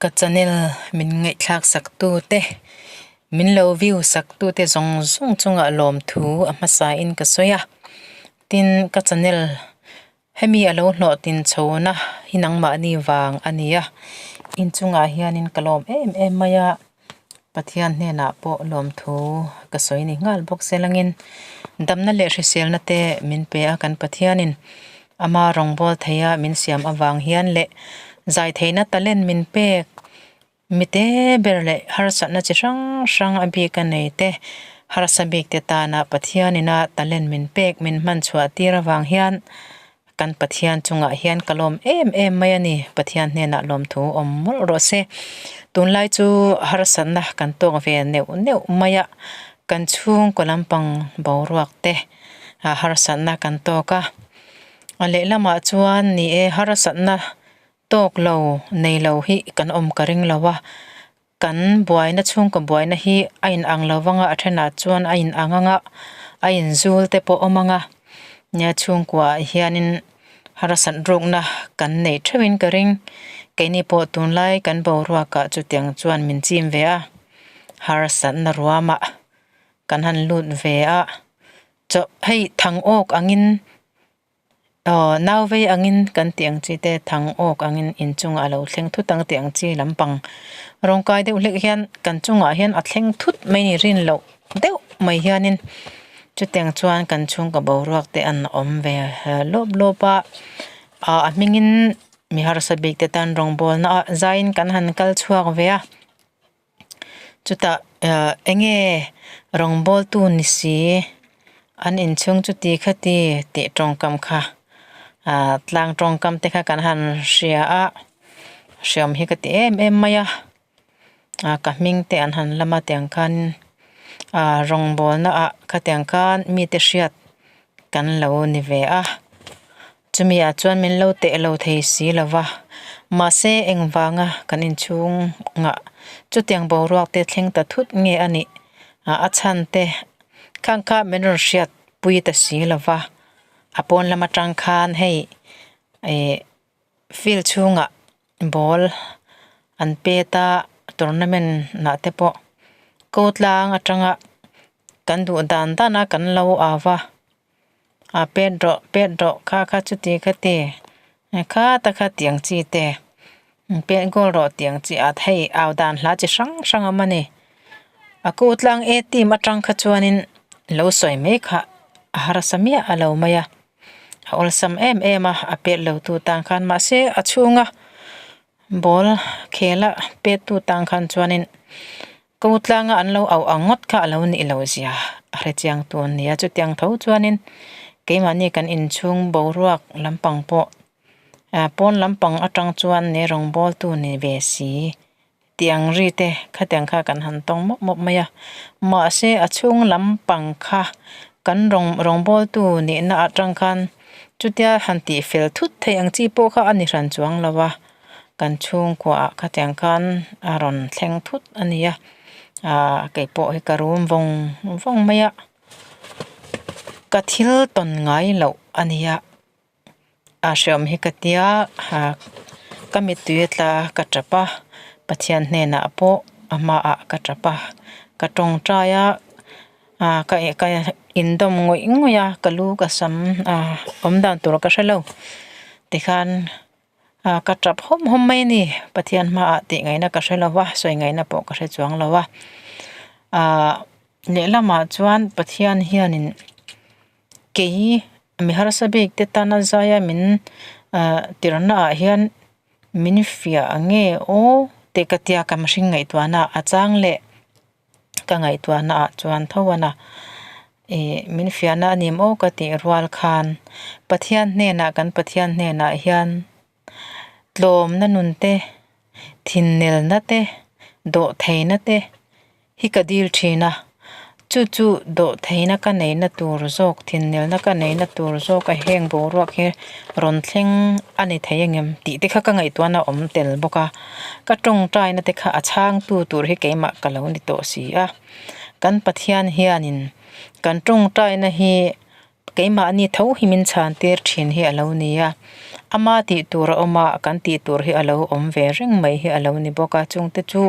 Ka channel min ngaihthlak sak tu te min lo view sak tu te zawng zawng chungah lawmthu a hmasa in ka sawi a tin ka channel hemi a lo hlawh tin chho na hi nangmahni vang a ni a inchungah hianin ka lawm em em mai a Pathian hnenah pawh lawmthu ka sawi ni nghal bawk se langin damna leh hriselna te min pe a kan Pathianin ama rawngbâwl theia min siam avang hian leh zai theihna talent min pek mite ber leh harsatna chi hrang hrang a bik a nei te harsa bik te tana Pathianina talent min pek min hman chhuah tir avang hian Kan Pathian chungah hian ka lawm em em mai a ni. Pathian hnenah lawmthu awm mawlh rawh se. Tunlai chu harsatna kan tawk ve neuh neuh mai a, kan chhungkaw lampang boruak te harsatna kan tawk a. A lehlamah chuan ni e harsatna tawk lo nei lo hi kan awm ka ring lo a, kan buaina chhungkaw buaina hi a in ang lo vang a a thenah chuan a in ang ang a a in zul te pawh awm ang a nia chhungkua ah hianin harsat rukna kan neih theuhin ka ring keini pawh tunlai kan boruak ah chutiang chuan min chim ve a harsatna ruamah kan han lut ve a chaw hei thang awk angin. Aw nau vei angin kan tih ang chi te thang awk angin inchungah a lo thleng thut ang tih ang chi lampang rawng kai deuh hlek hian kan chungah hian a thleng thut mai ni rin loh deuh mai hianin chutiang chuan kan chhungkaw boruak te an awm ve lawp lawp a ah a hmingin mi harsa bik te tan rawngbawlna ah zaiin kan han kal chhuak ve a. Chutah ah eng nge rawngbawltu ni si an inchhung chu ti kha ti tih tawngkam kha ah tlang tawngkam te kha kan han hria a hriam hi ka ti em em mai a ah ka hming te an han lam a tiang khan ah rawngbawlna ah khatiang khan mite hriat kan lo ni ve a. Chumi ah chuan min lo teh lo thei si lo va, mahse engvanga kan inchhungah chutiang boruak te thleng ta thut nge a nih a chhan te khang kha min rawn hriat pui ta si lo va, a pawn lam atang khan hei ih field chhungah ball an pet a tournament ah te pawh ko tlang atanga kan duh dan dan a kan lo au va. A pet rawh pet rawh kha kha chuti kha ti kha ta kha tiang chi te pet goal rawh tiang chi a hei au dan hla chi hrang hrang a awm a ni a ku tlang a team atang kha chuanin lo sawi mai kha a harsa miah a lo mai a a awlsam em em a a pet lo tu tan khan mahse a chhunga ball khel a pet tu tan khan chuanin. Ko tlanga an lo auh ang ngawt kha a lo nih loh zia a hre chiang tu an ni a, chutiang tho chuanin keimahni kan inchhung boruak lampang pawh ah pawn lampang atang chuan ne rawngbawltu ni ve si tih ang ri te khatiang kha kan han tawng mawp mawp mai a, mahse a chhung lampang kha kan rawng rawngbawltu nihna atang khan chutia han tih fel thut theih ang chi pawh kha a ni hran chuang lo a. Kan chhungkua ah khatiang khan a rawn thleng thut a ni a ahh kei pawh hi ka rum vawng vawng mai a ka thil tawn ngai loh a ni a a hreawm hi ka tia ah ka mittui a tla ka tap a Pathian hnenah pawh a hmaah ka tap a ka tawngtai a ah ka ka indawm ngawih ngawih a ka lu ka sam ah awm dan tur ka hre lo tikhan. Ah ka tap hawm hawm mai a ni Pathian hmaah tih ngaihna ka hre lo va sawi ngaihna pawh ka hre chuang lo a ah lehlamah chuan Pathian hianin kei mi harsa bik te tana zaia min ah tirhna ah hian min fiah nge aw tih ka tia ka mihring ngaihtuahna a chang leh. Ka ngaihtuahna ah chuan tho a na ih min fiahna a ni maw ka tih rual khan Pathian hnenah kan Pathian hnenah hian tlawmna nun te thinnelna te dawhtheihna te hi ka dil thin a chu chu dawhtheihna ka neihna tur zawk thinnelna ka neihna tur zawk a heng boruak hi rawn thleng a ni thei angem tih te kha ka ngaihtuahna a awm tel bawk a. Ka tawngtaina te kha a chhangtu tur hi keimah ka lo ni tawh si a, kan Pathian hianin kan tawngtaina hi keimahni tho hi min chhan tir thin hi a lo ni a ama tih tur a awm a kan tih tur hi a lo awm ve reng mai hi a lo ni bawk a chungte chu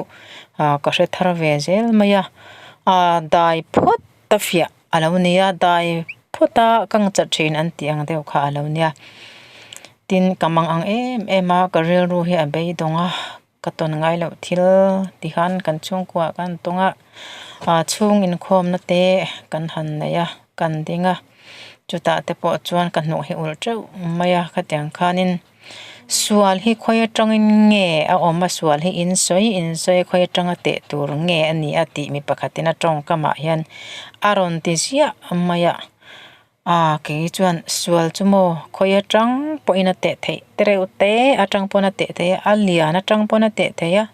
ah ka hre thar ve zel mai a ah dai phawt a fiah a lo ni a dai phawt a kang chat thin an tih ang deuh kha a lo nia tin ka mang ang em em a ka rilru hi a beidawng a. Ka tawn ngai loh thil ti khan kan chhungkua kan tawng a, ah chhung inkhawmna te kan han nei a, kan ding a, chutah te pawh chuan ka hnawh hi ulh teuh mai a, khatiang khanin sual hi khawi atangin nge a awm a, sual hi in sawi in sawi a khawi atanga teh tur nge a ni a tih mi pakhatin a tawngkamah hian a rawn ti ziah mai a. A kei chuan sual chu maw khawi atang pawhin a teh theih tereuh te atang pawn a teh theih a a lian atang pawn a teh theih a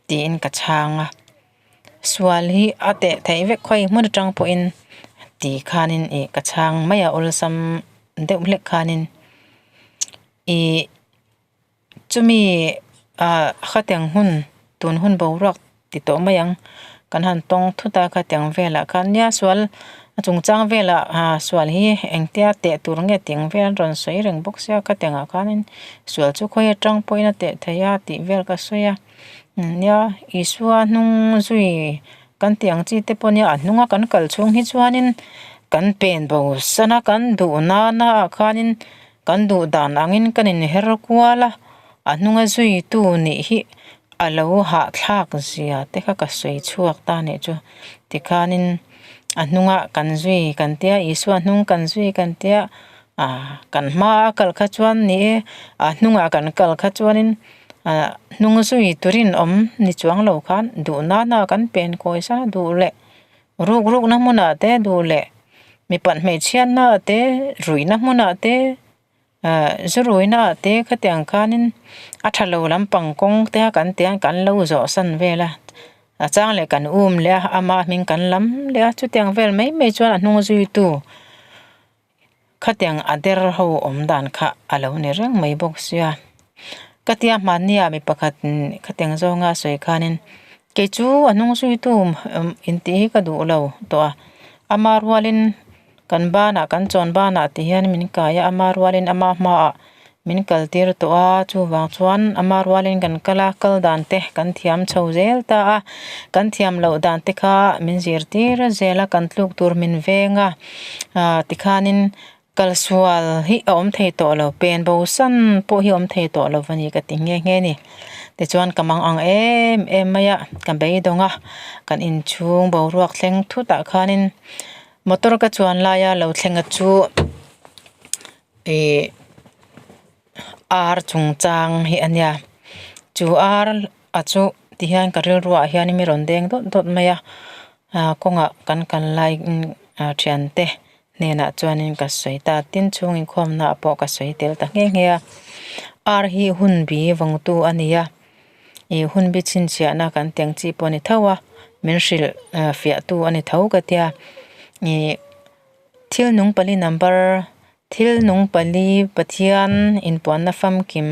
tiin ka chhang a sual hi a teh theih vek khawi hmun atang pawhin ti khanin ih ka chhang mai a awlsam deuh hlek khanin ih. Chumi ah khatiang hun tun hun boruak ti tawh mai ang kan han tawng thut a khatiang velah khan nia sual a chungchang velah ah sual hi engtia teh tur nge tih ang vel an rawn sawi reng bawk sia khatiang ah khanin sual chu khawi atang pawhin a teh theih a tih vel ka sawi a nia Isua hnung zui kan tih ang chi te pawh nia a hnunga kan kal chhung hi chuanin kan pen bo san a kan duh nana ah khanin. Kan duh dan angin kan inher kual a, a hnunga zuitu nih hi a lo hahthlak zia te kha ka sawi chhuak ta nih chu. Tikhanin a hnunga kan zui kan tia, Isua hnung kan zui kan tia, ah kan hmaa a kal kha chuan ni e, a hnungah kan kal kha chuanin ah hnung zui turin awm ni chuang lo khan duh nana kan pen kawi san a duh leh. Ruk rukna hmunah te duh leh mipat hmeichhiatna te ruihna hmunah te ah zu ruihna ah te khatiang khanin a tha lo lampang kawng te a kan tih a kan lo zawh san vel a a chang leh kan um leh a ama hming kan lam leh a chutiang vel mai mai chuan a hnung zuitu Khatiang a der ho awm dan kha a lo ni reng mai bawk sia. Ka tia hmannia mi pakhat khatiang zawnga a sawi khanin kei chu a hnung zuitu intih hi ka duh lo tawh a, ama rualin kan banah kan chawn banah ti hian min kai a, ama rualin ama hmaah min kal tir tawh a, chuvang chuan ama rualin kan kal a, kal dan te kan thiam chho zel ta a, kan thiam loh dan te kha min zirtir zel a, kan tluk tur min veng a. Ah tikhanin kalsual hi a awm thei tawh lo pen bo san pawh hi a awm thei tawh lo a ni ka ti nghe nghe a ni tichuan ka mang ang em em mai a ka beidawng a kan inchhung boruak thleng thut ah khanin motor ka chuan laia lo thleng a chu ih ar chungchang hi a nia chu ar a chu tihian ka rilruah hian mi rawn deng dawt dawt mai a ah kawngah kan kal lai ah thiante hnenah chuanin ka sawi ta tin chhung inkhawmna ah pawh ka sawi tel ta nghe nghe a ar hi hunbi vawngtu a ni a ih hunbi chhinchhiahna kan tih ang chi pawh a ni tho a min hrilh fiah tu a ni tho ka tia ih thil nung pali number Thil nung pali Pathian inpuanna famkim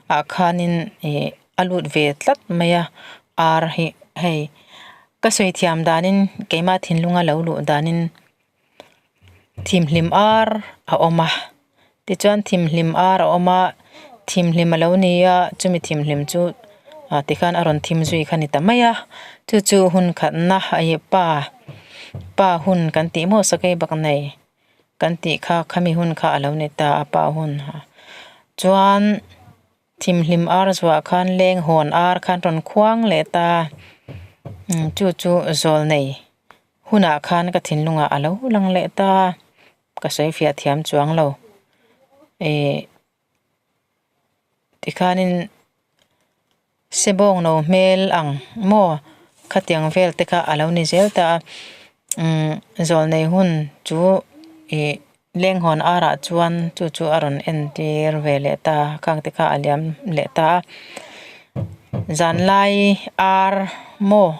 ah khanin ih a lut ve tlat mai a ar hi hei ka sawi thiam danin keimah thinlunga lo luh danin thimhlim ar a awm a tichuan thimhlim ar a awm a thimhlim a lo ni a chumi thimhlim chu ah tikhan a rawn thim zui kha ni ta mai a chu chu hun khatna a ih pa pa hun kan tih maw sakei bak nei. Kan tih kha khami hun kha a lo ni ta a pa hun ha chuan thimhlim ar zuah khan leng hawn ar khan rawn khuang leh ta chu chu zawl nei hunah khan ka thinlungah a lo lang leh ta ka sawi fiah thiam chuang lo ih tikhanin. Sebawng no hmel ang maw khatiang vel te kha a lo ni zel ta a umm zawlnei hun chu ih lenghawn arah chuan chu chu a rawn entir ve leh ta a khang te kha a liam leh ta a zanlai ar maw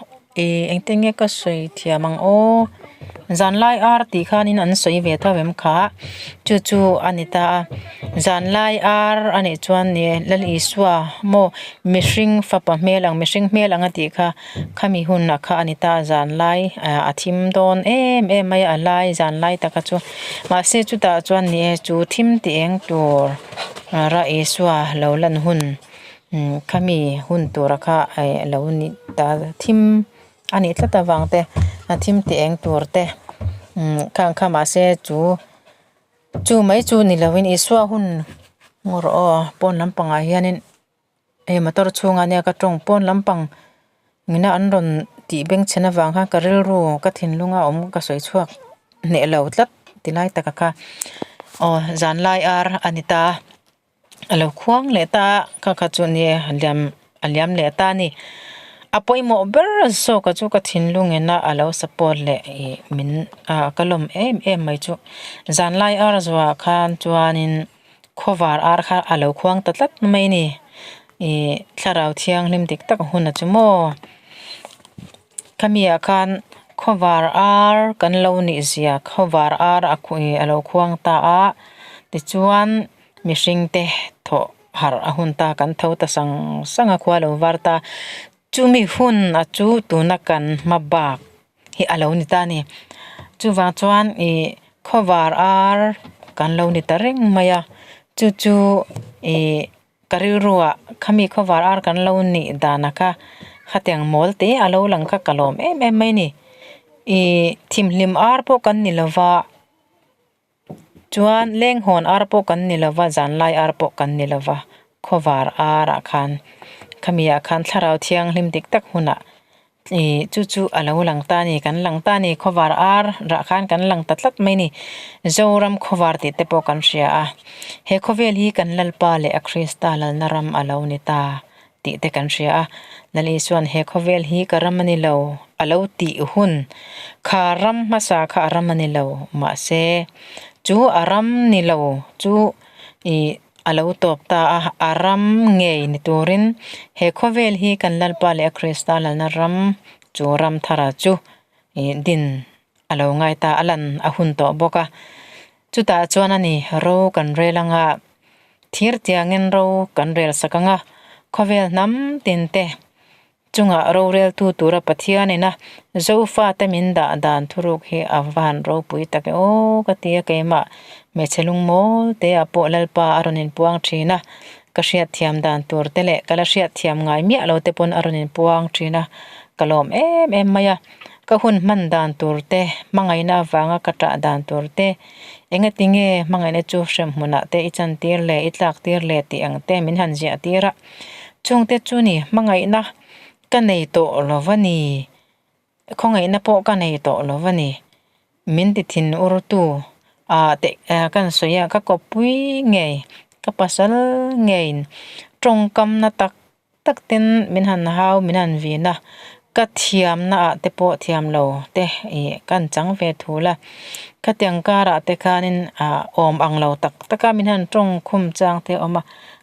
ih engtin nge ka sawi thiam ang aw. Zanlai ar tih khanin an sawi ve tho em kha chu chu a ni ta a zanlai ar a nih chuan ni Lal Isua maw mihring fapa hmel ang mihring hmel ang a tih kha khami hunah kha a ni ta a zanlai ah a thim dawn em em mai a a lai zanlai taka chu mahse chutah chuan ni e chu thim tih eng tur ra Isua lo lan hun khami hun tura kha eh lo ni ta thim. A nih tlat avang te a thim tih eng tur te umm khang kha mahse chu chu mai chu ni lovin Isua hun ngaw rawh aw pawn lampangah hianin hei motor chhungah nia ka tawng pawn lampang ina an rawn tih bengchhen avang khan ka rilru ka thinlunga awm ka sawi chhuak hneh lo tlat ti lai taka kha aw zanlai ar a ni ta. A lo khuang leh ta a kha kha chu nia a liam a liam leh ta a ni a pawimawh ber zawk a chu ka thinlung in a alo support leh ih min ah ka lawm em em mai chu zanlai ar zuah khan chuanin khawvar ar kha a lo khuang ta tlat mai a ni ih thlarau thianghlim dik tak hun a chu maw khami ah khan khawvar ar kan lo nih zia khawvar ar a ih a lo khuang ta a tichuan. Mihring te thawh harh a hun ta kan tho ta sang sang a khua lo var ta chumi hun a chu tuna kan hma bak hi a lo ni ta a ni chuvang chuan ih khawvar ar kan lo ni ta reng mai a chu chu ih ka rilruah khami khawvar ar kan lo nih dan a kha khatiang mawl te a lo lang kha ka lawm em em mai a ni ih thimhlim ar pawh kan ni lova. Chuan lenghawn ar pawh kan ni lova, zanlai ar pawh kan ni lova, khawvar arah khan khami ah khan thlarau thianghlim dik tak hunah ih chu chu a lo lang ta a ni, kan lang ta a ni, khawvar ar rah khan kan lang ta tlat mai a ni. Zoram khawvar tih te pawh kan hria a, he khawvel hi kan Lalpa leh a Krista lalna ram a lo ni ta tih te kan hria a, Lal Isua'n he khawvel hi ka ram a ni lo a lo tih hun kha ram hmasa kha a ram a ni lo mahse chu a ram ni lo chu ih a lo tawp ta a, a ram ngei ni turin he khawvel hi kan Lalpa leh a Krista lalna ram chu ram thara chu ih din a lo ngai ta a lan a hun tawh bawk a chutah chuan a ni ro kan rel anga thir tiangin ro kan rel sak anga khawvel hnam tin te chungah roreltu tura Pathian ina Zofa te min dah dan thuruk hi a van ropui tak e aw ka ti a keimah hmeichhe lungmawl te ah pawh Lalpa a rawn inpuang thin a ka hriatthiam dan tur te leh ka la hriatthiam ngai miah lo te pawn a rawn inpuang thin a ka lawm em em mai a. Ka hun hman dan tur te, hmangaihna avanga ka ṭah dan tur te, engati nge hmangaihna chu hremhmunah te i chantir leh i tlak tir leh tih ang te min han ziah tir a. Chungte chu ni hmangaihna ka nei tawh lo va ni, khawngaihna pawh ka nei tawh lo va ni, min ti thin urtu ah teh kan sawi a, ka kawppui ngei, ka pasal ngeiin tawngkamna tak tak ten min han hau min han vin a ka thiamna ah te pawh thiam lo te ih kan chang ve thul a khatiang karah te khanin ah awm ang lo tak tak a min han tawng khum chang te a awm a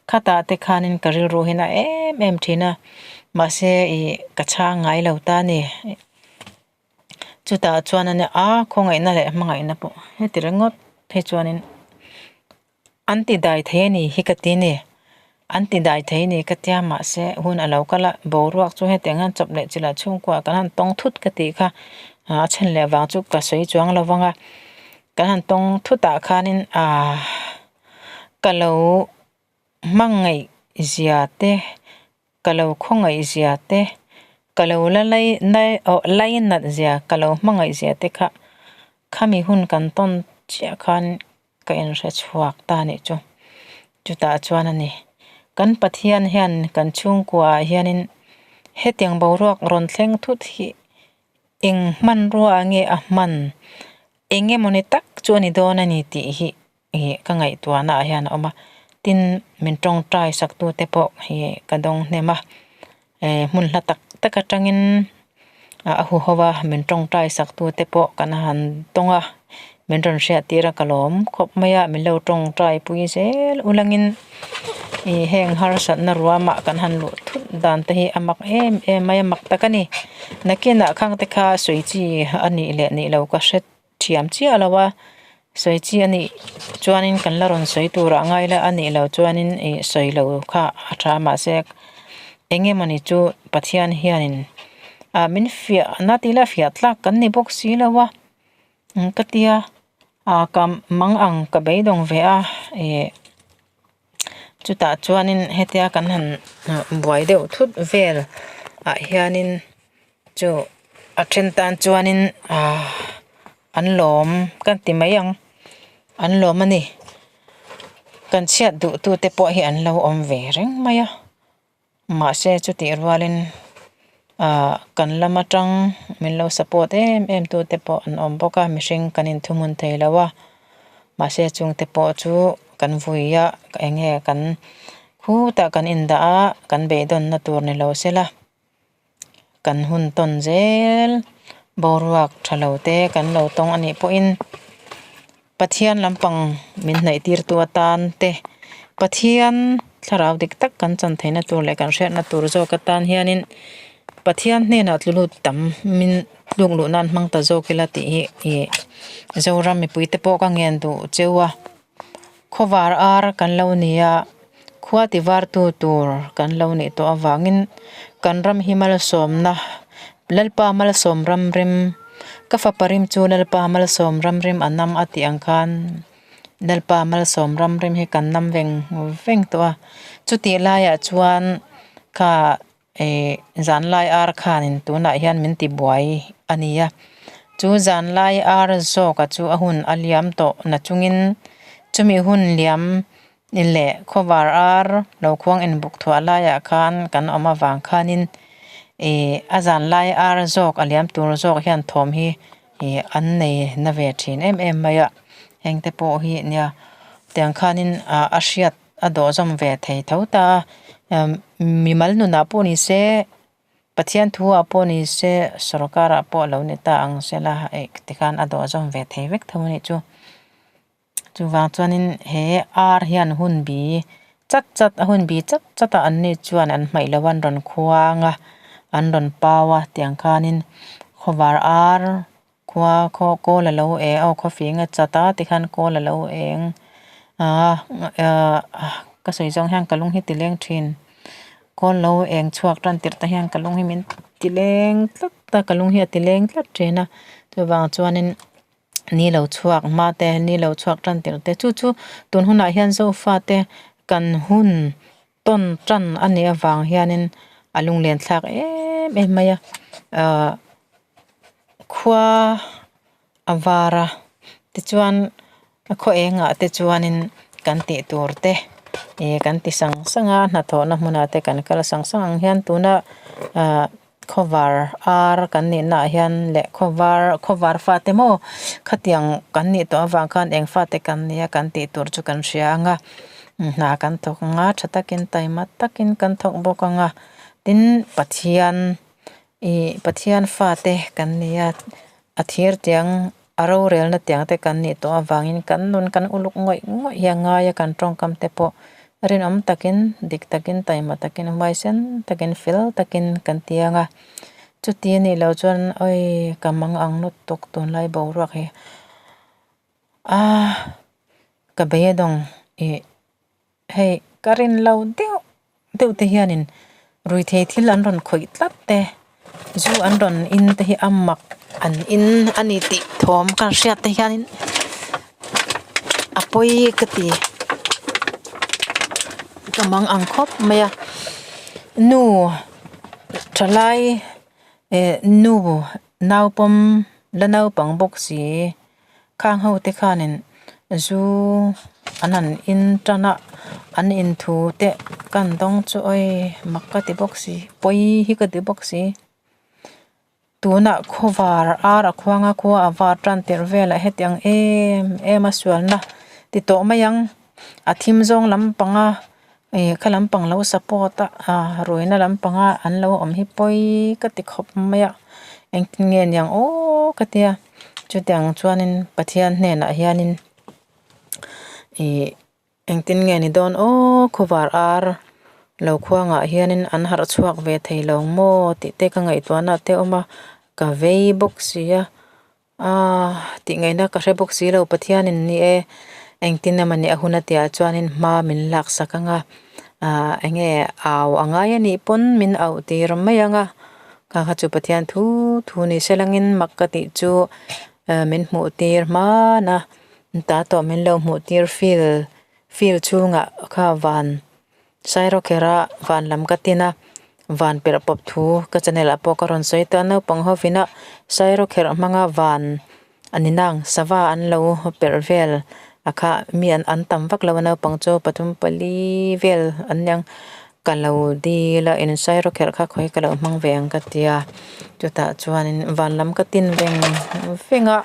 khatah te khanin ka rilru hi na em em thin a mahse ih ka chhang ngai lo ta a ni chutah chuan a nia a khawngaihna leh hmangaihna pawh heti ringawt hi chuanin. An ti dai thei a ni hi ka ti ni. An ti dai thei a ni ka tia mahse hun a lo kal a, boruak chu hetiang hian chawp leh chilh ah chhungkua kan han tawng thut ka tih kha a chhan leh vang chu ka sawi chuang lo vang a, kan han tawng thut ah khanin aaa ka lo hmangaih zia te Ka lo khawngaih zia te, ka lo la lai nai aw lainat zia, ka lo hmangaih zia te kha khami hun kan tawn chiah khan ka inhre chhuak ta nih chu. Chutah chuan a ni, kan Pathian hian kan chhungkua ah hianin hetiang boruak rawn thleng thut hi eng hmanrua nge a hman, eng emawni tak chu a ni dawn a ni tih hi ih ka ngaihtuahna ah hian a awm a tin min tawngtai sak tu te pawh hi ka dawng hnem a eh hmun hla tak tak atangin a huho a min tawngtai sak tu te pawh kan han tawng a min rawn hriat tir a ka lawm khawp mai a min lo tawngtai pui zel ulangin ih heng harsatna ruamah kan han luh thut dan te hi a mak em em mai a mak tak a ni nakinah khang te kha sawi chi a nih leh nih loh ka hre. thiam chiah lo a sawi chi a nih chuanin kan la rawn sawi tur ah ngai la a nih loh chuanin ih sawi lo kha a tha mahse eng emawni chu Pathian hianin ah min fiah na tih la fiah tlak kan ni bawk si lo a ka tia ah ka mang ang ka beidawng ve a ih chutah chuanin hetia kan han buai deuh thut vel ah hianin chu a then tan chuanin ah an lawm ka ti mai ang an lawm a ni kan chhiat duh tu te pawh hi an lo awm ve reng mai a. Mahse chutih rualin ah kan lam atang min lo support em em tu te pawh an awm bawk a mihring kan inthuhmun thei lo a mahse chung te pawh chu kan vui a eng nge kan khutah kan indah a kan beidawnna tur ni lo sela kan hun tawn zel boruak tha lo te kan lo tawng a nih pawhin Pathian lampang min hnaih tir tu atan te Pathian thlarau dik tak kan chan theihna tur leh kan hriatna tur zawk atan hianin Pathian hnenah tlu lut tam min tluk luh nan hmang ta zawk ila tih hi ih Zoram mipui te pawh ka ngen duh cheu a. Khawvar ar kan lo ni a, khua ti var tu tur kan lo nih tawh avangin kan ram hi malsawmna Lalpa malsawm ram rim ka fapa rim chu Lalpa malsawm ram rim a nam a tih ang khan Lalpa malsawm ram rim hi kan nam veng veng tawh a, chutih laiah chuan kha Ih zanlai ar khanin tunah hian min ti buai a ni a, chu zanlai ar zawka chu a hun a liam tawh na chungin chumi hun liam leh khawvar ar lo khuang inbuk thuah laiah khan kan awm avang khanin ih a zanlai ar zawk a liam tur zawk hian thawm hi ih an nei na ve thin em em mai a, heng te pawh hi nia tiang khanin ah a hriat. A dawh zawm ve thei tho ta a, mimal nunah pawh ni se, Pathian thu ah pawh ni se, sorkar ah pawh lo ni ta ang se la eh tikhan a dawh zawm ve thei vek tho a nih chu. Chuvang chuanin he ar hian hun bi chat chat a hun bi chat chat a an ni chuan an hmaih loh a an rawn khuang a, an rawn pau a tiang khanin khawvar ar Khua khaw kawl a lo eng aw khawfing a chat a tikhan kawl a lo eng a ka sawi zawng hian ka lung hi ti leng thin kawl lo eng chhuak tan tirh te hian ka lung hi min ti leng tlat a ka lung hi a ti leng tlat thin a chuvang chuanin ni lo chhuak hma te ni lo chhuak tan tirh te chu chu tun hunah hian zofa te kan hun tawn tan a nih avang hianin a lunglen thlak em em mai a ahh khua a var a tichuan a khaw engah te chuanin kan tih tur te ih kan ti sang sang a hnathawhna hmunah te kan kal sang sang ang hian tuna ahh khawvar ar kan nih naah hian leh khawvar khawvar fate maw khatiang kan nih tawh avang khan eng fate kan nia kan tih tur chu kan hria ang a hna kan thawk ang a tha takin taima takin kan thawk bawk ang a tin Pathian ih Pathian fate kan ni a a thir tiang a rorelna tiang te kan nih tawh avangin kan nun kan uluk ngawih ngawih hi a ngai a kan tawngkam te pawh rinawm takin dik takin taima takin huaisen takin fel takin kan ti ang a chuti a nih loh chuan awi ka mang ang lutuk tunlai boruak hi ah ka beidawng ih Hei ka rin lo deuh deuh te hianin ruihtheih thil an rawn khawih tlat te zu an rawn in te hi a mak an in a ni tih thawm ka hriat te hianin a pawi ka ti ka mang ang khawp mai a nu thalai eh nu naupawm la naupang bawk si. Khang ho te khanin zu an han in tan a an in thu te kan dawng chu awi mak ka ti bawk si pawi hi ka ti bawk si tunah khawvar ar a khuang a khua a var tan tirh velah hetiang em em a sualna ti tawh mai ang a thim zawng lampanga ih kha lampang lo support a ah ruihna lampanga an lo awm hi pawi ka ti khawp mai a engtin nge niang aw ka tia. Chutiang chuanin Pathian hnenah hianin ih engtin nge ni dawn aw khawvar ar lo khuangah hianin an harh chhuak ve thei lo maw tih te ka ngaihtuahna te a awm a ka vei bawk si a. Aaa tih ngaihna ka hre bawk si lo Pathianin ni e engtin emaw ni a hun a tihah chuanin hma min laksak ang a aaa eng nge au a ngai a nih pawn min auh tir mai ang a kha kha chu Pathian thu thu ni se langin mak ka tih chu min hmuh tir hman a ta tawh min lo hmuh tir field field chhungah kha van Sairawkherh a van lam ka tin a, van perh pawp thu ka channel ah pawh ka rawn sawi ta a, naupang hovin a sairawkherh hmanga van a ni nang sava an lo perh vel a kha mi an an tam vak lo a naupang chu pathum pali vel an niang ka lo dil a in sairawkherh kha khawi ka lo hmang ve ang ka tia chutah chuanin van lam ka tin veng veng a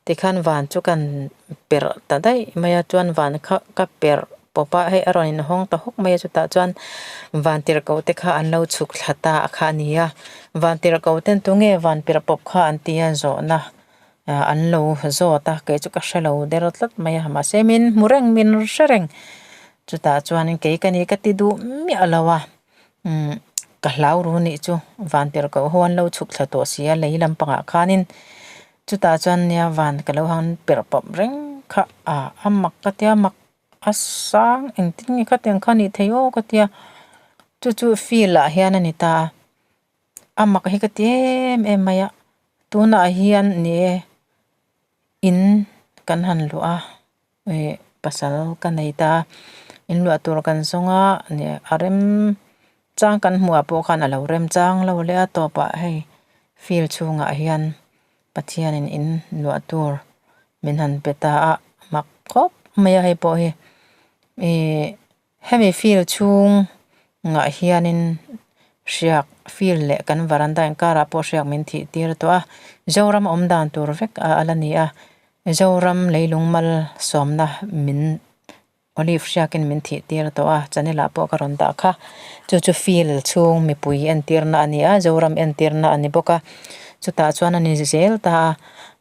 tikhan van chu kan perh ta daih mai a chuan van kha ka perh pawp a hei a rawn inhawng ta hawk mai a chutah chuan van tirhkoh te kha an lo chhuk thla ta kha a ni a van tirhkoh ten tunge van perh pawp kha an ti a zawhna ah an lo zawt a kei chu ka hrelo der tlat mai a mahse min hmu reng min hre reng chutah chuan kei ka ni ka ti duh miah lo a umm ka hlau ru nih chu van tirhkoh ho an lo chhuk thla tawh si a lei lampangah khanin. Chutah chuan nia van ka lo han perh pawp reng kha a a mak ka tia mak a sang engtin nge khatiang kha nih theih aw ka tia chu chu field ah hian a ni ta a a mak hi ka ti em em mai a tunah hian ni e in kan han luah a. Ih pasal ka nei ta a inluah tur kan zawng a a rem chang kan hmuh ah pawh khan a lo rem chang lo leh a tawpah hei field chhungah hian Pathianin in luah tur min han pe ta a mak khawp mai a hei pawh hi ih Hemi field chhungah hianin hriak field leh kan varanda inkarah pawh hriak min thih tir tawh a, Zoram awm dan tur vek a la ni a, Zoram leilung mal sawmna min olive hriakin min thih tir tawh a, channel ah pawh ka rawn dah kha, chu chu field chhung mipui entirna a ni a, Zoram entirna a ni bawk a, chutah chuan a ni zel ta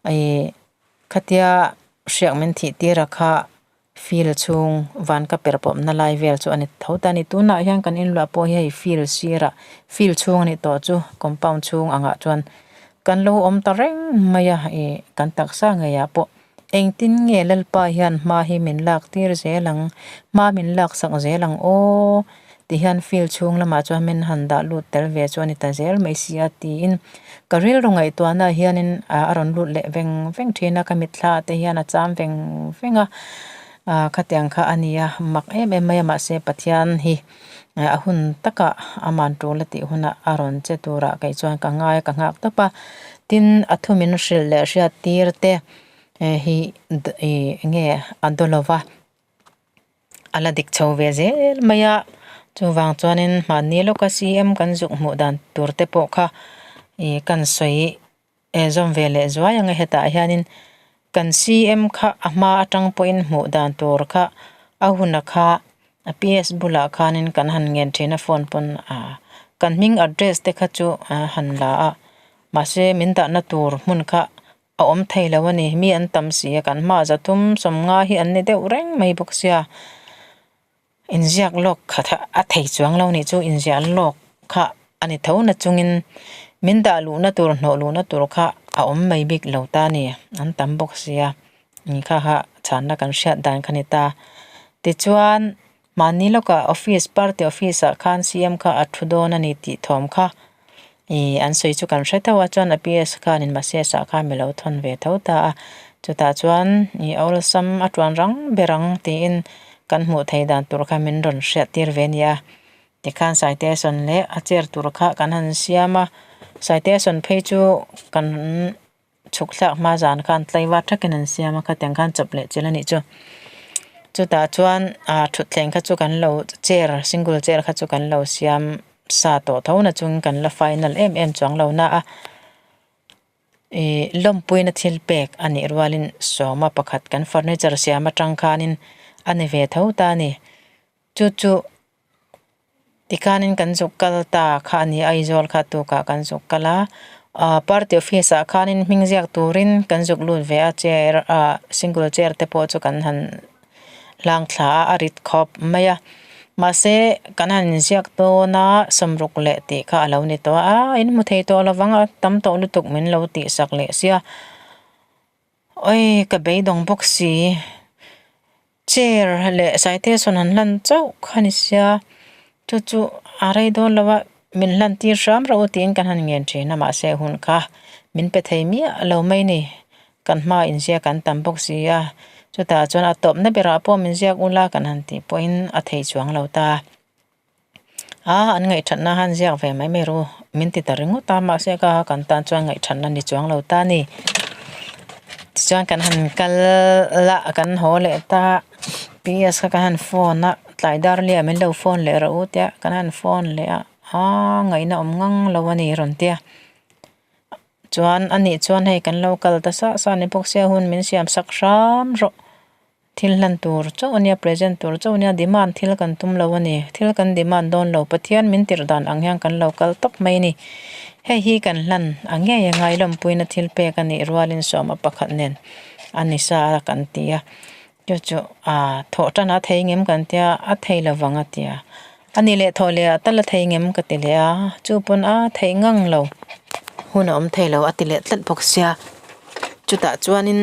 a, ih khatia hriak min thih tir a kha. Field chhung van ka per pawmna lai vel chu a ni tho ta a ni. Tunah hian kan inluah pawh hi hei field sirah field chhung a nih tawh chu compound chhung angah chuan kan lo awm ta reng mai a ih kan taksa ngeiah pawh engtin nge Lalpa hian hma hi min lak tir zel ang hma min lak sak zel ang aw ti hian field chhung lamah chuan min han dah lut tel ve chu a ni ta zel mai si a tiin ka rilru ngaihtuahna hianin a rawn lut leh veng veng thin a ka mitthla te hian a cham veng veng a ah khatiang kha a ni a mak em em mai a mahse Pathian hi a hun takah aman tul a tih hunah a rawn che turah kei chuan ka ngai ka nghak tawp a tin a thu min hrilh leh hriat tir te hi ih eng nge a daw lo va. A la dik chho ve zel mai a, chuvang chuanin mahni lawka CM kan zuk hmuh dan tur te pawh kha ih kan sawi eh zawm ve leh zuai ang e hetah hianin kan CM kha a hma atang pawhin hmuh dan tur kha a huna kha a PS bulah khanin kan han ngen thin a phone pawn ah kan hming address te kha chu a han la a mahse min dahna tur hmun kha a awm thei lo a ni mi an tam si a kan hmaah zathum sawmnga hi an ni deuh reng mai bawk sia inziak lawk khat a thei chuang lo nih chu inziah lawk kha a ni tho na chungin min dah luhna tur hnawh luhna tur kha a awm mai bik lo ta a ni an tam bawk sia ni kha kha chhanna kan hriat dan kha ni ta tichuan mahni lawkah office party office ah khan C_M kha a thu dawn a ni tih thawm kha. Ih an sawi chu kan hre tho a chuan a PS khanin message ah khan milo thawn ve tho ta a chutah chuan ih awlsam a tuan rang ber ang tiin kan hmuh theih dan tur kha min rawn hriat tir ve a ni a tikhan citation leh a chair tur kha kan han siam a citation phei chu kan chhuk thlak hma zan khan tlaivar thakin an siam a khatiang khan chawp leh chilh a nih chu chutah chuan ah thutthleng kha chu kan lo chair single chair kha chu kan lo siam sa tawh tho na chung kan la final em em chuang lo na a ih lawmpuina thil pek a nih rualin sawma pakhat kan furniture siam atang khanin a ni ve tho ta a ni chu chu. Tikhanin kan zuk kal ta kha a ni a Aizawl kha tukah kan zuk kal a ah party office ah khanin hming ziak turin kan zuk lut ve a chair ah single chair te pawh chu kan han hlang thla a a rit khawp mai a mahse kan han inziak dawn a sawmruk leh tih kha a lo ni tawh a a in hmu thei tawh lovang a tam tawh lutuk min lo tih sak leh sia. Oi ka beidawng bawk si chair leh citation han hlan chauh kha ni sia chu chu a rei dawn lo a min hlan tir hram rawh u tiin kan han ngen thin a mahse hun kha min pe thei miah lo mai ni kan hma inziak an tam bawk si a chutah chuan a tawpna berah pawh min ziak ula kan han tih pawhin a thei chuang lo ta. A an ngaihthatna han ziak ve mai mai ru min ti ta ringawt a mahse ka kan tan chuan ngaihthatna ni chuang lo ta a ni tichuan kan han kal la kan haw leh ta P S kha kan han phone a tlai dar liah min lo phone leh rawh u tia kan han phone leh a a ngaihna awm ngang lo a ni rawn tia chuan ani chuan hei kan lo kal ta sah sah a ni bawk sia hun min siam sak hram rawh. Thil hlan tur chauh a nia, present tur chauh a nia, demand thil kan tum lo a ni. Thil kan demand dawn lo, Pathian min tirh dan ang hian kan lo kal tawp mai a ni. Hei hi kan hlan a ngei a ngai lawmpuina thil pek a nih rualin sawma pakhat nen a ni sa a kan ti a. Chu chu aa thawh tan a thei ngem kan tia, a thei lo vang a tia. A ni leh thawh leh ah tal a thei ngem ka ti leh a, chu pawn a theih ngang lo. Hun a awm thei lo a ti leh tlat bawk sia. Chutah chuanin.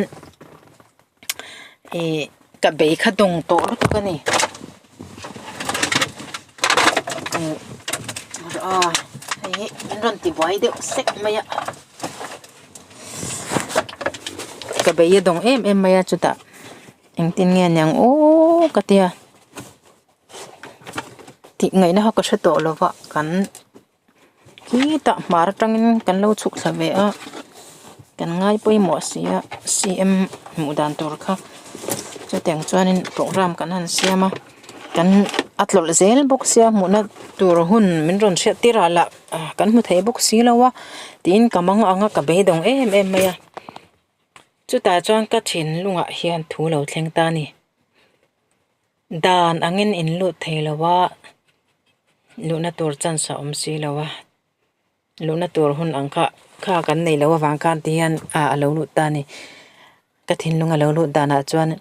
Ihh ka bei kha dawng tawh lutuk a ni ihh aw hei hi an rawn ti buai deuh sek mai a ka bei a dawng em em mai a chutah engtin nge niang aw ka tia tih ngaihna kha ka hre tawh lo va kan. Khitah hmar atangin kan lo chhuk thla ve a kan ngai pawimawh si a C M hmuh dan tur kha chutiang chuanin program kan han siam a kan a tlawlh zel bawk sia hmuhna tur hun min rawn hriat tir ah lah kan hmu thei bawk si lo a tiin ka mang ang a ka beidawng em em mai a chutah chuan ka thinlungah hian thu lo thleng ta a ni. Dan angin in lut thei lo a, luhna tur chance a awm si lo a, luhna tur hun ang kha kha kan nei loh avang khan ti hian ah a lo lut ta a ni. Ka thinlung a lo lut danah chuan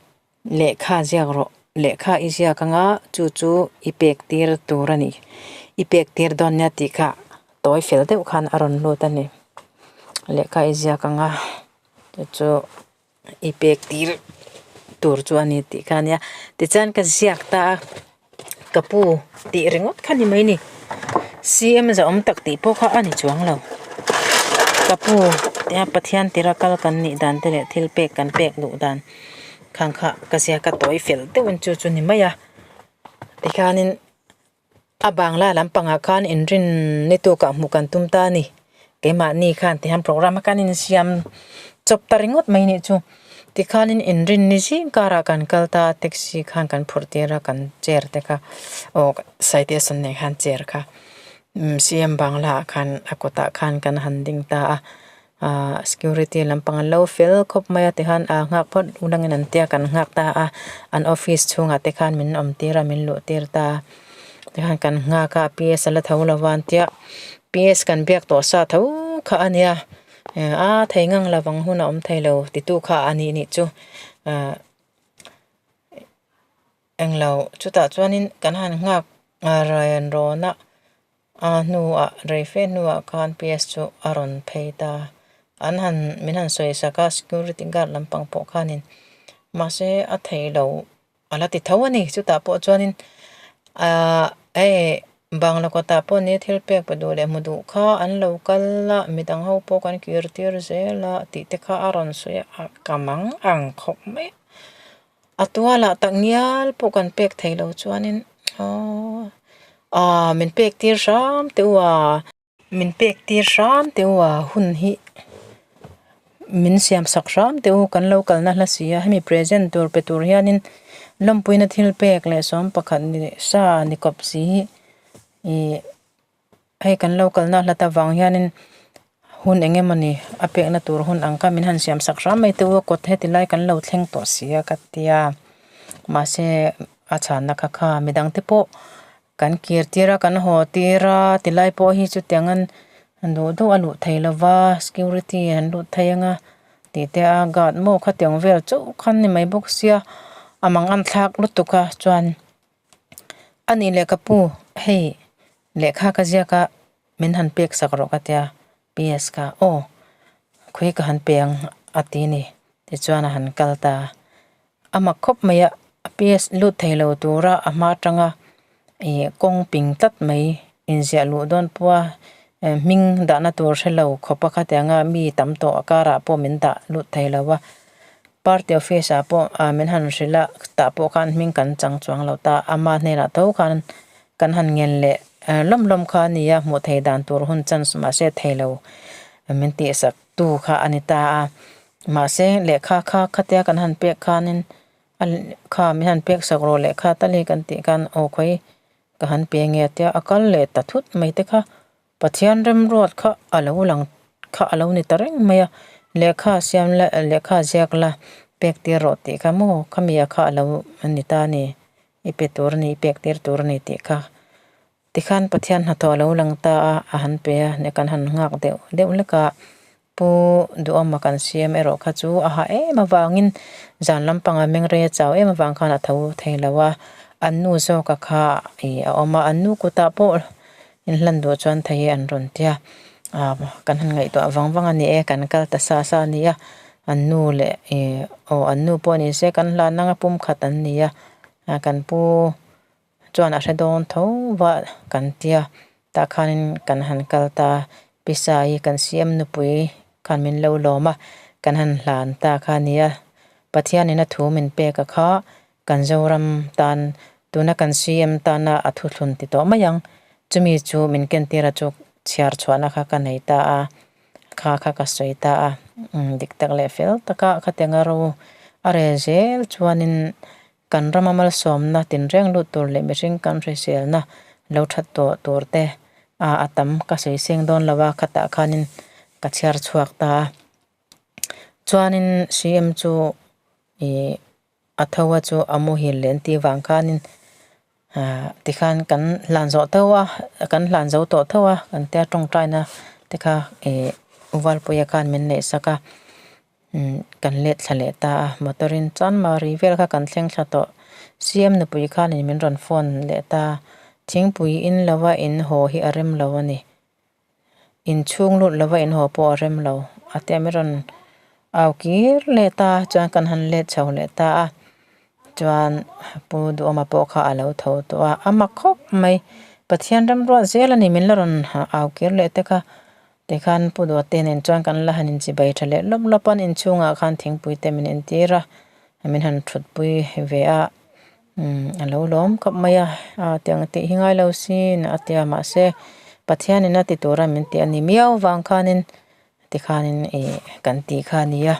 lehkha ziak rawh, lehkha i ziak anga chu chu i pek tir tur a ni, i pek tir dawn nia tih kha tawi fel deuh khan a rawn lut a ni. Lehkha i ziak anga chu chu. I pek tir tur chu a ni tih kha a nia tichuan ka ziak ta a ka pu tih ringawt kha ni mai ni C M zahawm tak tih pawh kha a ni chuang lo ka pu tia Pathian tira kal kan nih dan te leh thil pek kan pek duh dan khang kha ka ziak a tawi fel deuhin chu chu ni mai a tikhanin. A bangla lampangah khan inrin ni tukah hmuh kan tum ta a ni. Keimahni khan tihian program a kan insiam chawp ta ringawt mai nih chu. Tikhanin inrin ni zing karah kan kal ta a, taxi khan kan phurh tir a, kan chair te kha aw citation nen khan chair kha C M bangla ah khan a kawtah khan kan han ding ta a. Ahh security lampang an lo fel khawp mai a tikhan ah nghak phawt unangin an tia kan nghak ta a an office chhungah te khan min awm tir a min luh tir ta a tikhan kan nghak a P S a la tho lo va an tia P S kan biak tawh sa tho kha a nia a thei ngang lo vang hun a awm thei lo titu kha a nih nih chu ahh englo chutah chuanin kan han nghak rawn rawn a. A hnuah rei fe hnuah khan P S chu a rawn phei ta. An han min han sawi sak a security guard lampang pawh khanin mahse a thei lo a la ti tho a ni. Chutah pawh chuanin ahh hei bangla kawtah pawh ni thil pek pe duh leh hmu duh kha an lo kal a midang ho pawh kan kir tir zel a tih te kha a rawn sawi a ka mang ang khawp mai a. A tualah tak ngial pawh kan pek thei lo chuanin aww aaa min pek tir hram teh u a min pek tir hram teh u a hun hi min siam sak hram teh u kan lo kalna hla si a hemi present tur pe tur hianin lawmpuina thil pek leh sawm pakhat ni sa ni kawp si hi ih. Hei kan lo kalna hlat avang hianin hun eng emawni a pekna tur hun ang kha min han siam sak hram mai teh u a kawt heti lai kan lo thleng tawh si a ka tia mahse a chhanna kha kha midang te pawh kan kir tir a kan haw tir a tilai pawh hi chutiang an duh duh a luh thei lova security an lut thei anga tih te a guard maw khatiang vel chauh khan ni mai bawk sia a mangan thlak lutuk a chuan. A nih leh ka pu, hei lehkha ka ziak a, min han pek sak rawh ka tia, P S kha aw khawi ka han pe ang a ti a ni. Tichuan a han kal ta. A mak khawp mai a, a PS lut thei lo tura a hma atanga ih kawng ping tlat mai inziah luh dawn pawha hming dahna tur hre lo khawp a khatianga mi tam tawh a karah pawh min dah lut thei lo a. Party office ah pawh ah min han hrilh a tah pawh khan hming kan chang chuang lo ta ama hnenah tho khan kan han ngen leh lawm lawm kha a ni a hmuh theih dan tur hun chance mahse thei lo min tihsak tu kha a ni ta a mahse lehkha kha khatia kan han pek khanin a kha min han pek sak rawh lehkha tal hi kan tih khan aw khawi ka han pe nge tia a kal leh ta thut mai te kha. Pathian remruat kha a lo lang kha a lo ni ta reng mai a, lehkha siam la lehkha ziak la pek tir rawh tih kha maw khami a kha a lo ni ta a ni, i pe tur a ni i pek tir tur a ni tih kha tikhan Pathian hnathawh a lo lang ta a, a han pe a ni kan han nghak deuh deuh lek a, Pu Duhawma kan siam erawh kha chu a ha em avangin zan lampanga mengrei a chau em avang khan a tho thei lo a, an nu zawka kha ih a awm a, an nu kutah pawh inhlan duh chuan thei hi an rawn tia, ah kan han ngaihtuah vang vang a ni e, kan kal ta sa sa a ni a, an nu leh ih aw an nu pawh ni se kan hlan anga pumkhat an ni a, kan pu. Chuan a hre dawn tho va kan tia tah khanin kan han kal ta pisa hi kan siam nupui khan min lo lawm a kan han hlan ta kha a nia Pathianin a thu min pek a kha kan Zoram tan tuna kan CM tana a thuthlun ti tawh mai ang chumi chu min kentir a chu chhiar chhuahna kha ka nei ta a kha kha ka sawi ta a dik tak leh fel taka khatianga ro a rel zel chuanin. Kan rama malsawmna tinreng lut tur leh mihring kan hriselna lo that tawh tur te a a tam ka sawi seng dawn lo a khatah khanin ka chhiar chhuak ta a. Chuanin CM chu ih a tho a chu a muhil leh an tih vang khanin ah tikhan kan hlan zawh tho a kan hlan zo tawh tho a kan tia tawngtaina te kha ih Valpuia khan min neih sak a. Umm kan let thla leh ta a motor in chuan mari vel kha kan thleng thla tawh siam nupui khanin min rawn phone leh ta thingpui in lova in haw hi a rem lo a ni inchhung lut lova in haw pawh a rem lo a tia min rawn au kir leh ta chuan kan han let chho leh ta a chuan pu duhawma pawh kha a lo tho tawh a a mak khawp mai Pathian remruat zel a ni min la rawn au kir leh te kha. Tikhan Pu Duhte nen chuan kan la han inchibai tha leh lawp lawp a, inchhungah khan thingpui te min entir a, min han thutpui ve a, umm a lo lawm khawp mai a, a tiang tih hi ngai lo sin a tia mahse Pathianin a ti tura min tih a ni miau vang khanin tikhanin ih kan tih kha a ni a,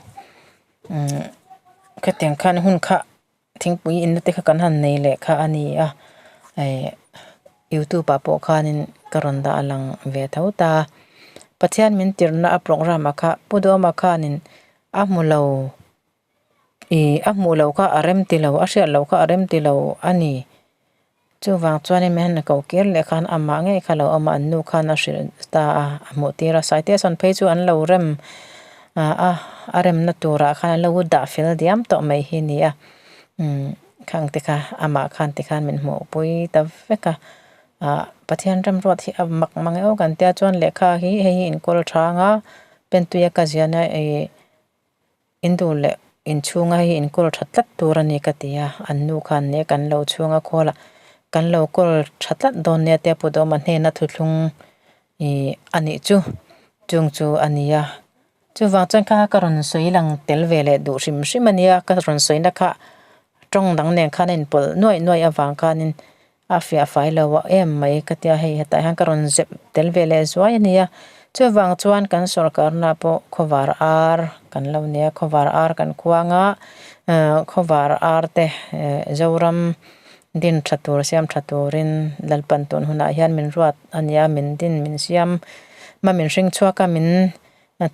umm khatiang khan hun kha Thingpui inna te kha kan han nei leh kha a ni a, eh youtube ah pawh khanin ka rawn dah lang ve tho ta. Pathian min tirhna a programme ah kha Pu Duhawma khanin a hmu lo ih a hmuh loh kha a rem ti lo a hriat loh kha a rem ti lo a ni. Chuvang chuanin min han ko kir leh khan amah ngei kha lo awm a, an nu khan a hrilh ta a, a hmuh tir a, Saite sawn phei chu an lo rem a, a remna turah khan an lo dah fel diam tawh mai hi a ni a, umm khang te kha amah khan tikhan min hmuh pui ta vek a, ah Pathian remruat hi a mak mang emaw kan tia chuan lehkha hi hei hi inkawl thang a, pentuia ka ziahna ih. In duh leh inchhunga hi inkawl tha tlat tur a ni ka ti a, an nu khan nia kan lo chhunga khawl a, kan lo kawl tha tlat dawn nia tia Pu Dawma hnena thuthlung ih a nih chu, chung chu a ni a. Chuvang chuan kha ka rawn sawi lang tel ve leh duh hrim hrim a nia, ka rawn sawina kha tawng dang nen khan a inpawlh nuaih nuaih avang khanin A fiah fai lo a em mai ka tia hei hetah hian ka rawn zep tel ve leh zuai a nia chuvang chuan kan sorkarna pawh khawvar ar kan lo nia khawvar ar kan khuang a ehh khawvar ar te ehh Zoram din tha tur siam tha turin Lalpan tun hunah hian min ruat a nia min din min siam hma min hring chhuak a min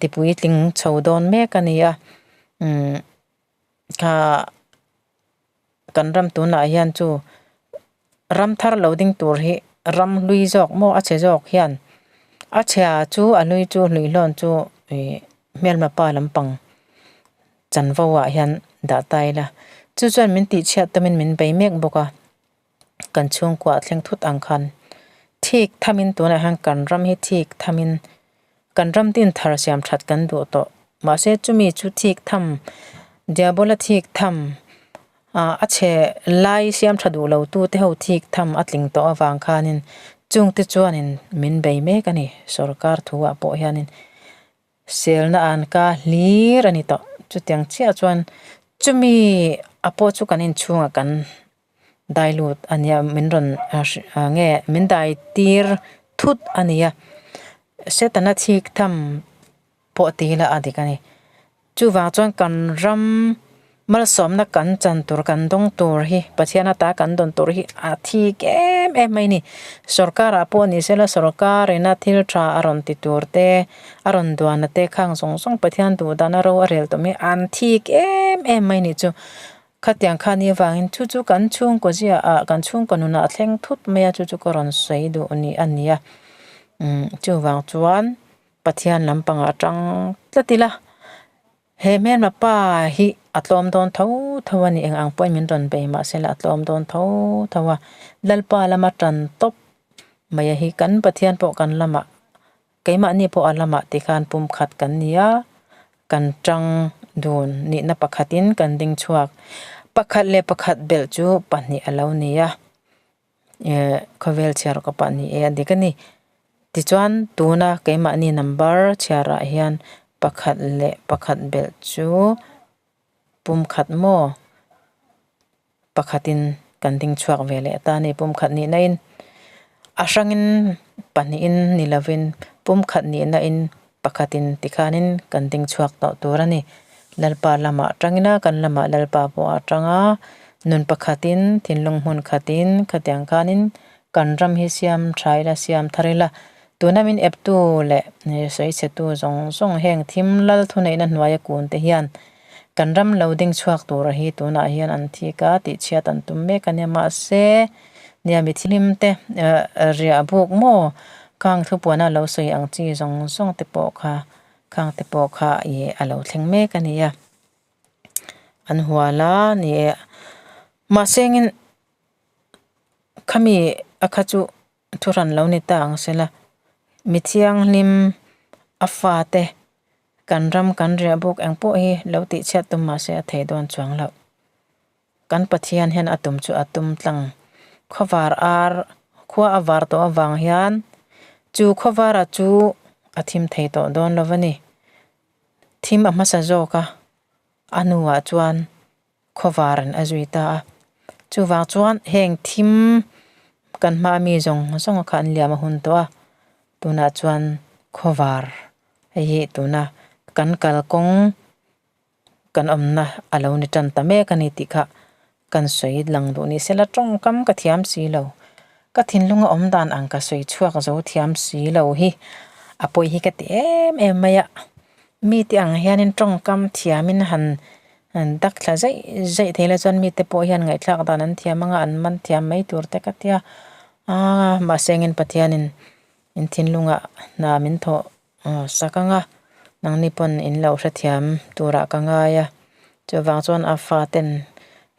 ti puitling chho dawn mek a ni a umm kha. Kan ram tunah hian chu ram thar lo ding tur hi ram hlui zawk maw a chhe zawk hian a chhia chu a hlui chu hluihlawn chu ih hmelma pa lampang chanvo ah hian dah ta ila chu chuan min tih chhiat tamin min bei mek bawk a kan chhungkua thleng thut ang khan thik thamin tunah hian kan ram hi thik thamin kan ram tin thar siam that kan duh tawh mahse chumi chu thik tham. Diabola thik tham a chhe lai siam tha duh lo tu te ho thik tham a tling tawh avang khanin chungte chuanin min bei mek a ni sorkar thu ah pawh hianin selna an ka hlir a ni tawh chutiang chiah chuan chumi a pawh chu kan inchhungah kan dai lut a nia min rawn nge min dai tir thut a nia setana thik tham pawh ti ila a dik a ni. Chuvang chuan kan ram malsawmna kan chan tur kan dawng tur hi Pathian ata kan dawn tur hi a thik em em mai a ni. Sorkarah pawh ni sela sorkarin a thil tha a rawn ti tur te a rawn duan a te khang zawng zawng Pathian duh dan a ro a rel tawh mai an thik em em mai a ni chu. Khatiang kha ni avangin chu chu kan chhungkaw ziaah kan chhungkaw nunah a thleng thut mai a chu chu ka rawn sawi duh ni a ni a. Umm chuvang chuan. Pathian lampangah a tang tlat ila, he hmelma pa hi a tlawm dawn tho tho a ni, eng ang pawhin min rawn bei mahse la a tlawm dawn tho tho a, Lalpa lama tan tawp mai a hi kan Pathian pawh kan lamah keimahni pawh a lamah tikhan pumkhat kan ni a, kan tang dun nihna pakhatin kan ding chhuak, pakhat leh pakhat belh chu pahnih a lo ni a. Eh khawvel chhiar ka pah ni e a dik a ni. Tichuan tuna keimahni number chhiarah hian pakhat leh pakhat belh chu pumkhat maw pakhatin kan ding chhuak ve leh ta a ni. Pumkhat nihna in a hrangin pahnihin ni lovin pumkhat nihna in pakhatin tikhanin kan ding chhuak tawh tur a ni. Lalpa lamah atangin a kan lamah Lalpa pawh a tang a, nun pakhatin thinlung hmun khatin khatiang khanin kan ram hi siam tha ila siam thar ila. Tuna min eptu leh sawi chhetu zawng zawng heng thim lal thuneihna hnuaia kun te hian kan ram lo ding chhuak tura hi tunah hian an thik a tihchhiat an tum mek a nia mahse nia mi thlim te riah buk maw khang thupuana lo sawi ang chi zawng zawng te pawh kha khang te pawh kha ih a lo thleng mek a ni a an hual a ni e mahse engin khami a kha chu thu hran lo ni ta ang sela mi thianghlim a fate kan ram kan riah buk eng pawh hi lo tih chhiat tum mahse a thei dawn chuang loh. Kan Pathian hian a tum chu a tum tlang. Khawvar ar khua a var tawh avang hian chu khawvara chu a thim thei tawh dawn lo a ni. Thim a hmasa zawk a, a hnuah chuan khawvarin a zui ta a. Chuvang chuan heng thim kan hma mi zawng zawng kha an liam a hun tawh a, tunah chuan khawvar hei hi tuna kan kalkawng kan awmna a lo ni tan ta mek a ni tih kha kan sawi lang duh ni sela tawngkam ka thiam si lo ka thinlunga awm dan ang ka sawi chhuak zo thiam si lo hi a pawi hi ka ti em em mai a mite ang hianin tawngkam thiamin han dak thla zaih zaih thei la chuan mite pawh hian ngaihthlak dan an thiam anga an man thiam mai tur te ka tia aaa mahse engin Pathianin in thinlungah hna min thawh Aw sak anga nangni pawn in lo hrethiam turah ka ngai a, chuvang chuan a faten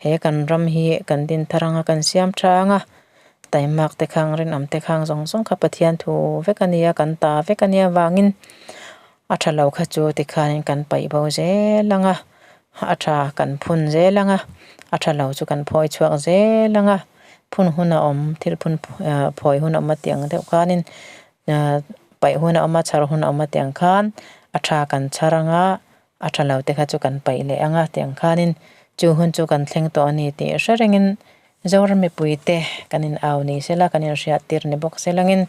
he kan ram hi kan din thar anga kan siam tha anga taimak te khang rinawm te khang zawng zawng kha Pathian thu vek a nia kan ta vek a nia vangin a tha lo kha chu tikhanin kan paih bo zel anga a tha kan phun zel anga a tha lo chu kan phawi chhuak zel anga phun hun a awm thil phun phawi hun a awm a tih ang deuh khanin. Paih hun a awm a, chhar hun a awm a tih ang khan a tha kan chhar anga a tha lo te kha chu kan paih leh anga tih ang khanin chu hun chu kan thleng tawh a ni tih hre rengin Zoram mipui te kan in au ni sela kan inhriat tir ni bawk selangin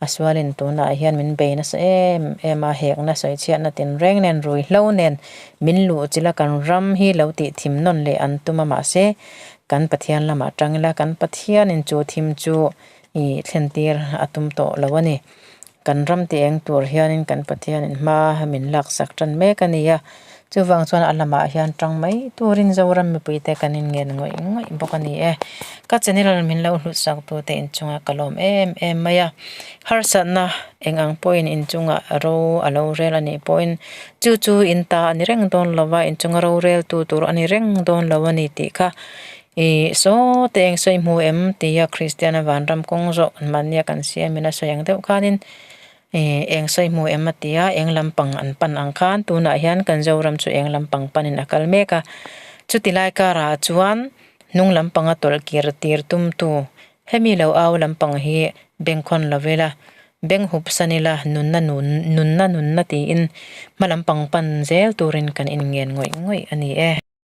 a sualin tunah hian min bei nasa em em a hekna sawichhiatna tinreng nen ruihhlo nen min luh chilh a kan ram hi lo tih thim nawn leh an tum a mahse kan Pathian lamah tang ila kan Pathianin chu thim chu I thlentir a tum tawh lo a ni. Kan ram ti eng tur hianin kan Pathianin hma min laksak tan mek a ni a, chuvang chuan a lamah hian tang mai turin Zoram mipuite kan inngen ngawih ngawih bawk a ni e. Ka channel min lo hlutsak tute inchunga ka lawm em em mai a, harsatna eng ang pawhin inchunga ro a lo rel a nih pawhin chu chu in ta a ni reng dawn lo va, inchunga roreltu tur a ni reng dawn lo a ni tih kha Ih saw te eng sawi hmu em tia Kristiana vanram kawng zawh mahnia kan siamin a sawi ang deuh khanin. Ih eng sawi hmu em a ti a, eng lampang an pan ang khan tunah hian kan Zoram chu eng lampang panin a kal mek a. Chuti lai karah chuan hnung lampanga tawlh kir tir tumtu hemi lo au lampang hi bengkhawn lo ila, beng hup san ila nunna nun nunna nunna tiin hma lampang pan zel turin kan inngen ngawih ngawih a ni e.